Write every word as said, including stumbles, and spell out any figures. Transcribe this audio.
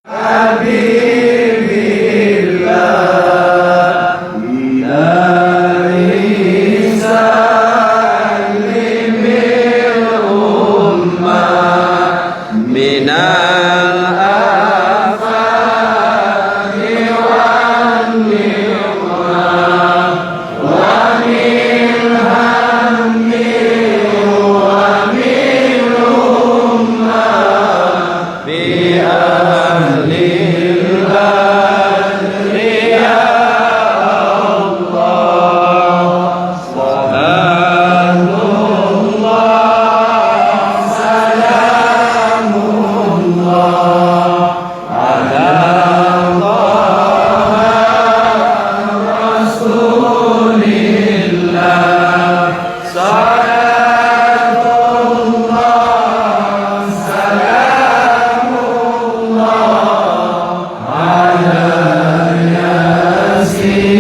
Habibillah, ilahi sallimil ummah minal afati wan niqmah. Wa min hammi wa min umma bi ahlil badri ya Allah. Salatullah, salamullah. Ala Taha Rasulillah, salatullah, salamullah, ala Yasin.